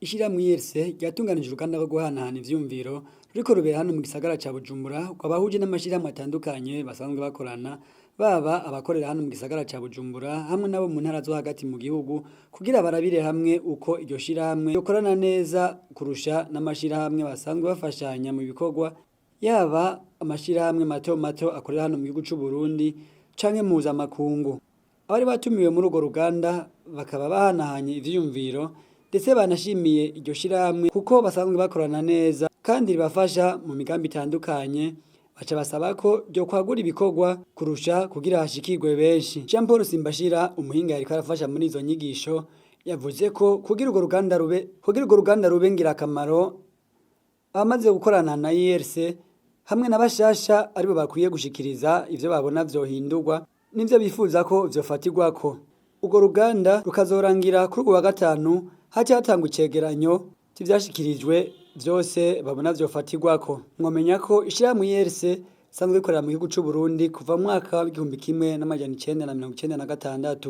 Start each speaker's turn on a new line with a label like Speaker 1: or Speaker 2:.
Speaker 1: Ishirahamwe IRC ryatunganije uruganda rwo guhanahana ivyumviro ruriko rubera hano mu gisagara ca Bujumbura, rwabahuje n'amashirahamwe atandukanye basanzwe bakorana, baba abakorera hano mu gisagara ca Bujumbura hamwe n'abo mu ntara zo hagati mu gihugu, kugira barabire hamwe uko iryo shirahamwe ryokorana neza kurusha n'amashirahamwe basanzwe bafashanya mu bikorwa, yaba amashirahamwe mato mato akorera hano mu gihugu c'Uburundi canke mpuzamakungu. Abari batumiwe muri urwo ruganda bakaba bahanahanye ivyiyumviro, ndetse banashimiye iryo shirahamwe kuko basanzwe bakorana neza kandi ribafasha mu migambi itandukanye, baca basaba ko ryokwagura ibikorwa kurusha kugira hashikirwe benshi. Jean Paul Simbashira, umuhinga yariko arafasha muri izo nyigisho, yavuze ko kugira urwo ruganda rube ngirakamaro, abamaze gukorana na IRC hamwe na bashasha aribo bakwiye gushikiriza ivyo babona vyohindurwa n'ivyo bifuza ko vyofatirwako. Urwo ruganda rukazorangira kuri uwu wa gatanu, haca hatangwa icegeranyo c'ivyashikirijwe vyose babona vyofatirwako. Mwomenya ko ishirahamwe IRC risanzwe rikorera mu gihugu c'Uburundi kuva mu mwaka w'1996.